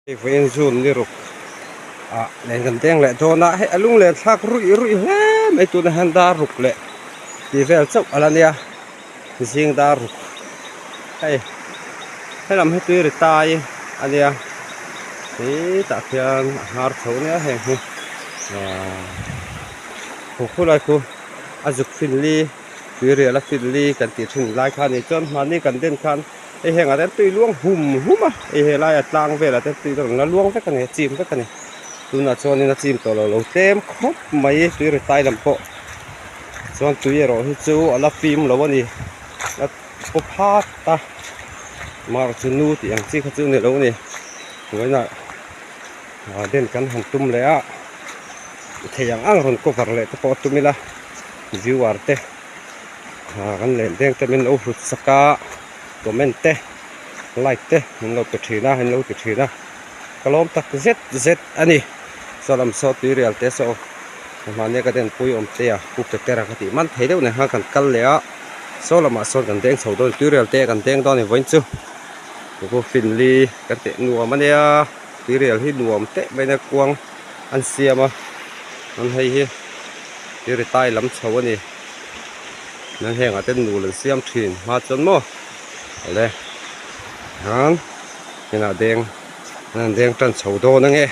Hei vawiin June ni ruk ah len kan deng leh dawn a, hei a lunglen thlak ruih ruih hle mai tunah hian dar ruk leh tih vel chauh a la nia zing dar ruk hei helam hi tui ri tai a nia hetah khian a hnar chho nia heng hi ahh khulai khu a zuk fin li tui rial a fin li kan tih thin lai kha a ni chuan mahni kan den khan hei heng ah te tui luang hum hum a hei helai a tlang velah te tui rawn la luang vek a ni a chim vek a ni tunah chuanin a chim tawh lo lo tlem khawp mai tui ri tai lam pawh chuan tui erawh hi chu a la fim lo a ni a paw phat a mar chu nu tih ang chi kha chu a ni lo a ni vawiinah den kan han tum leh a thei ang ang rawn cover leh te pawh a tum ila viewer te kan len deng te min lo hlut sak a comment te like te min lo pe thin a min lo ti thin a ka lawm tak zet zet a ni saw lam saw tuirial te saw mahni ka den pui awm te a pu petera ka tih man thei deuh nen khan kan kal leh a saw lamah sawn kan deng chho dawn tuirial te kan deng dawn a ni vawiin chu pu finli kan teh nuam a nia tuirial hi nuam teh mai nia kuang an siam a an hei hi tui tai lam chho a ni. Nan hengah te nul an siam thin hma chuan maw awle hian inah deng an deng tan chho dawn ange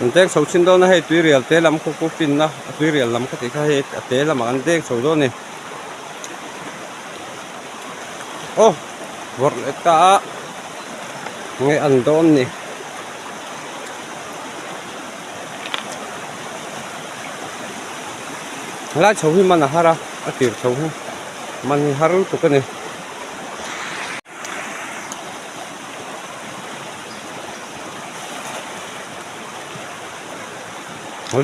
an deng chho thin dawn a hei tuirial te lam khaw ku finna a tuirial lam ka tih kha hei a te lamah an deng chho dawn a ni aw vawrh leh ta a nge an dawn ni. Helai chho hi man a har a, a tir chho hi man hi har lutuk a ni.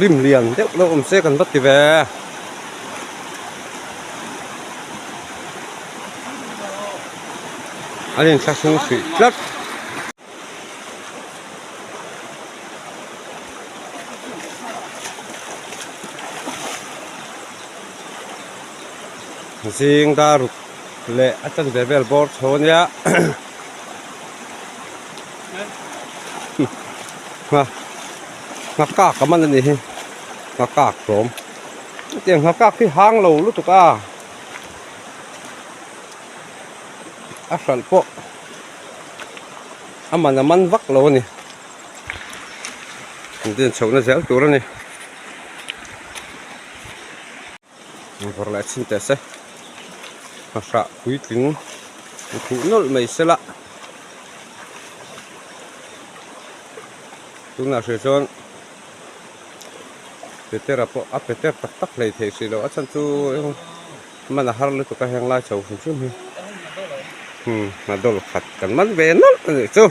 Rim lian deuh lo awm se kan va ti ve. An inthlahrung hrih tlat. Zing dar ruk leh a chanve vel bawr chho a nia ngha nghakak a man a nih hi nghakak hlawm hetiang nghakak hi hang lo lutuk a a hralh pawh. A man a man vak lo a ni din chhohna zel tur a ni vawrh leh chhin teh se hnahrah puitling a khuh nawlh mai se la tunah hrih chuan petera pawh a peter tak tak hlei thei hrih lo a chhan chu man a har lutuk a heng lai chho hrim hrim hi umm a dawl khat kan man ve nawlh a nih chu.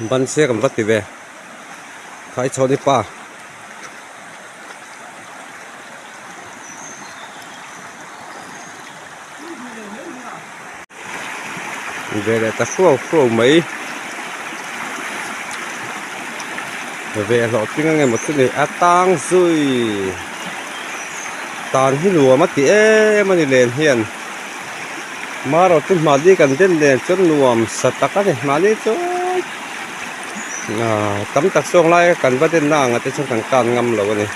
Ban se kan va ti ve Thaichhawni pa. Ve leh ta hruau hruau mai ve hlawh tling ang emaw chu ni a tang zui tan hi nuam a ti em a ni len hian marawh chu mahni kan den nen chuan nuam sa tak a ni mahni chuan Aaa tam tak zawk lai kan va denna ang ah te chuan kan kan ngam lo a ni.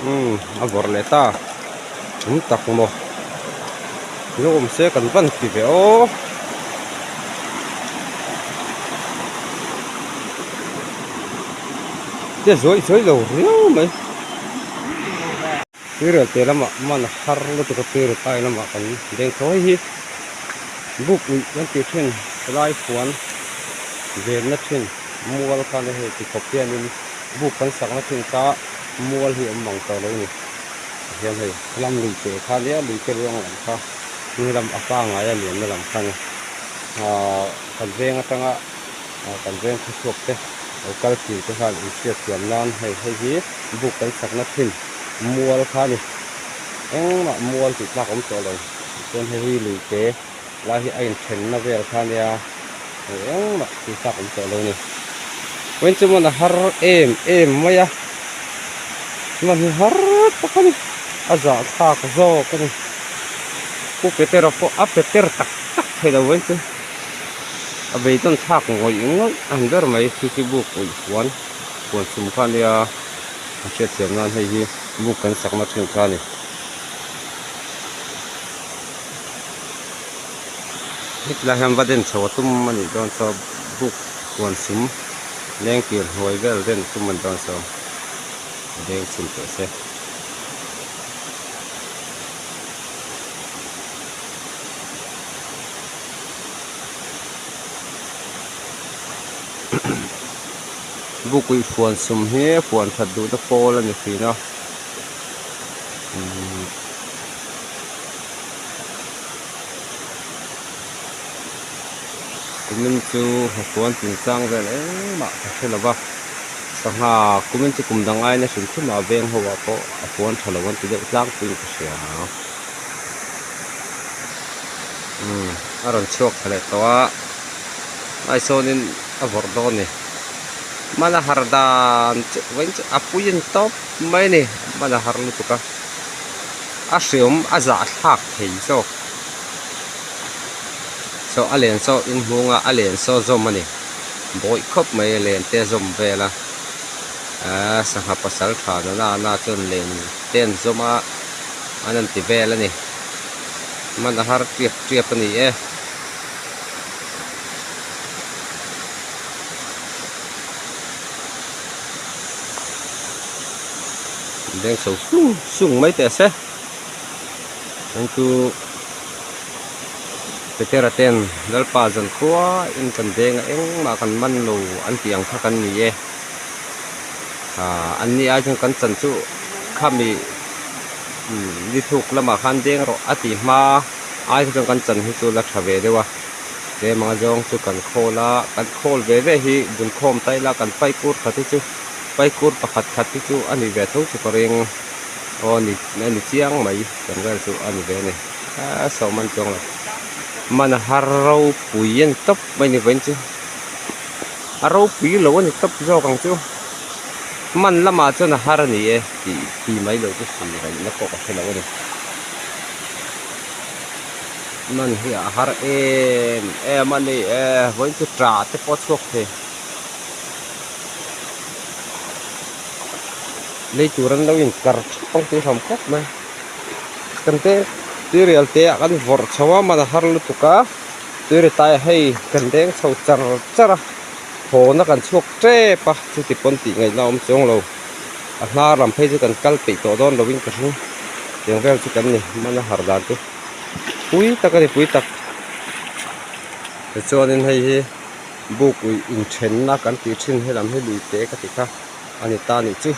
Umm a vawrh leh ta awm tak maw lo awm se kan van ti ve aw te zawi zawi lo riau mai tuirial te lamah man a har lutuk a tuirial tai lamah kan deng tho hei hi buk uih kan tih thin helai huan venna thin mual khan hei tikhawp hianin. Buk kan sakna thin kha mual hi a awm mang tawh lo a ni. Tihian hei lam lui te kha nia lui te ruang lam kha Hnuai lam a pangngai a lianna lam kha a ni. Ahh kan veng atanga kan veng khawchhuak te lo kal thin te khan inhriatthiam nan hei hei hi buk kan sakna thin mual kha a ni. Engmah mual tih tlak awm tawh lo tichuan hei hi lui te lai hi a inthenna vel kha ania hei engmah tih tlak awm tawh lo a ni. Vawiin chu hman a har em em mai a hman hi har tak a ni a zahthlak zawk a ni pu petera pawh a peter tak tak thei lo vawiin chu a beidawn thlak ngawih ngawih a ni ber mai chu chu buk uih huan huan chhum kha ania a hriatthiam nan hei hi buk kan sakna thin kha a ni. Hetilai hian va den chho a tum a nih dawn saw buk huan sum leng kir hnuai vel den tum a ni dawn saw a deng chhin teh se. Buk uih huan sum hi huan that duhna pawl a ni thin a umm. Kumin chu hafuan chungchang vel engmah ka hre lo va, sangha kumin chu kum dang aiin a hrim hrim a, veng ho ah pawh a fuan tha lo an ti deuh tlangpuiin ka hria. Umm a rawn chhuak thla leh tawh a, ngaihsawnin a vawrh dawn a ni. Hman a har dan chu vawiin chu a pui a ni tawp mai a ni, hman a har lutuk a. A hreawm a zahthlak thei zawk saw a len saw inhmung a a len saw zawm a ni bawih khawp mai a len te a zawm vel a ahh sangha pasal tha na na na chuan len te an zawm a an han ti vel a ni hman a har tiap tiap a ni e. Beng chho sung sung mai teh se chuan chu Petera ten Lalpa zan khuain kan beng a engmah kan man lo an tih ang kha kan ni e ah an ni ai chuan kan chan chu khami ni thuk lamah khan deng rawh a tih hma ai kha chuan kan chan hi chu la tha ve deuh a tlem anga zawng chu kan khawl a kan khawl ve ve hi bunkhawm ta ila kan pai kur khat hi chu. Paikur pakhat khat hi chu a ni ve tho chu ka ring aw ni a ni chiang mai kan vel chu a ni ve a ni a sawm an chuang lo man a har ropui a ni tawp mai ni vawiin chu a ropui lo a ni tawp zawk ang chu man lamah chuan a har a ni e tih ti mai lo chu sawi ngaihna pawh ka hre lo a ni man hi a har em em a ni e vawiin chu tah te pawh a chhuak thei. Lei tur an lo inkar thap ang tih hlawm khawp mai kan te tuirial te ah kan vawrh chho a man a har lutuk a tuiri tai ah hei kan deng chho char char a thawhna kan chhuak tep a chuti pawn tih ngaihna a awm chuang lo a hnar lam phei chu kan kal peih tawh dawn lo in ka hring tiang vel chu kan ni man a har dan chu pui tak a ni pui tak tichuanin hei hi. Buk uih inthenna kan tih thin helam hi lui te ka ti kha a ni ta nih chu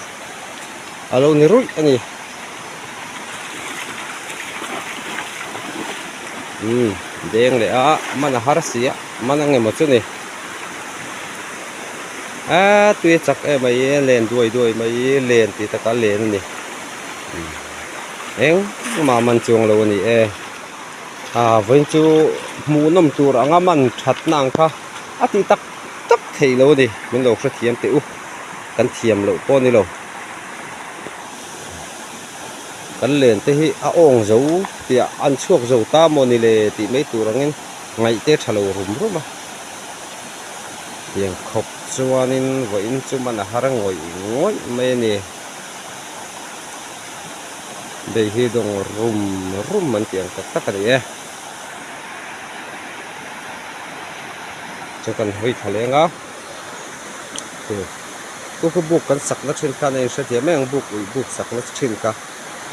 a lo ni ruih a ni umm deng leh a man a har si a man ang emaw chu ni aaa tui a chak em mai len duai duai mai len tih takah len a ni engmah man chuang lo a ni e. Aa vawiin chu hmuhnawm tur anga man thatna ang kha a tih tak tak theih lo a ni min lo hrethiam teh u kan thiam loh pawh a ni lo kan len te hi a awng zo tih ah an chhuak zo ta maw ni le tih mai tur angin ngaih te tha lo rum rum a tiang khawp chuanin vawiin chu man a har ngawih ngawih mai a ni. Bei hi dawng rum rum an tih ang tak tak a ni e. Chu kan hawi thla leng a. Chu chu khu buk kan sakna thin khan a inhrethiam mai ang buk ui buk sakna thin kha.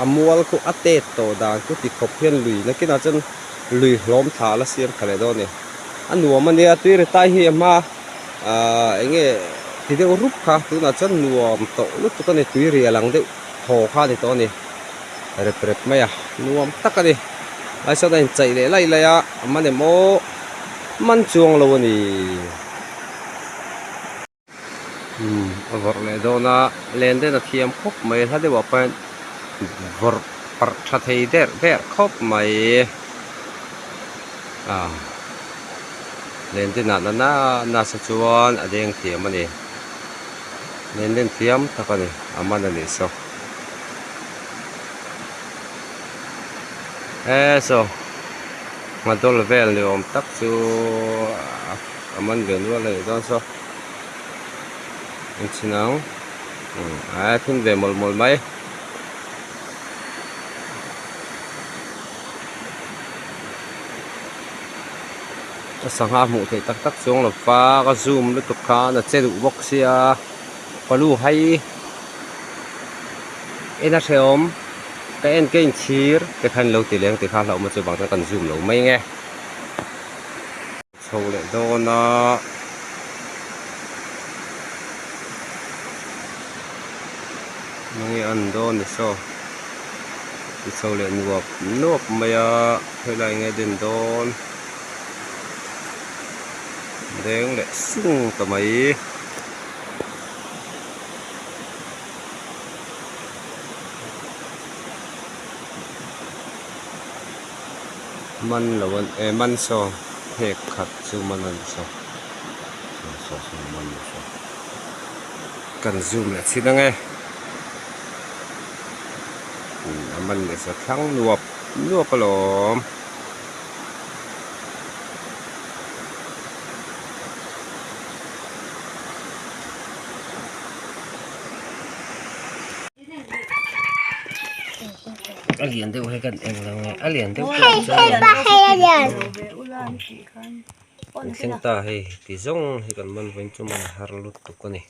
A mual khu a tet tawh dan chu ti khawp hian lui nakinah chuan lui hlawm thla a la siam thla leh dawn a ni. A nuam a nia tui ri tai hi a hma ahh eng nge ti deuh rup kha tunah chuan nuam tawh lutuk a ni tui rial ang deuh. Thaw kha a ni tawh a ni rep rep mai a nuam tak a ni. Ai sawn a inchaih leh laih laih a a man em aw man chuang lo a ni. Umm a vawrh leh dawn a len den a thiam khawp mai hla deuhah pawh hian vawrh parh tha thei der der khawp mai ah len den ah nana nasa chuan a deng thiam a ni len den thiam tak a ni a man a nih saw he saw nghadol vel ni awm tak chu a man ve nual a nih dawn saw. Engchhin ang a thun ve mawlh mawlh mai. Ka sangha hmuh theih tak tak chuang lo va ka zoom lutuk khan a che duh bawk sia palu hai en a hrehawm ka en ka inchhir te khan lo ti leng tikha hlauh maw chuvang chuan kan zoom lo mai nge. Chho leh dawn a. Mange an dawn ni saw. Ti chho leh nuap nuap mai a helai nge den dawn. Deng leh sung ta mai. Man lo an eh man saw phek khat chu man a ni saw saw saw saw man ni saw kan zoom leh chhin ang e umm a man leh sa thlang nuap nuap alawm. A lian deuh hi kan eng lo nge a lian deuh pawh chuan an thleng ta hei ti zawng hi kan man vawiin chu man har lutuk a ni.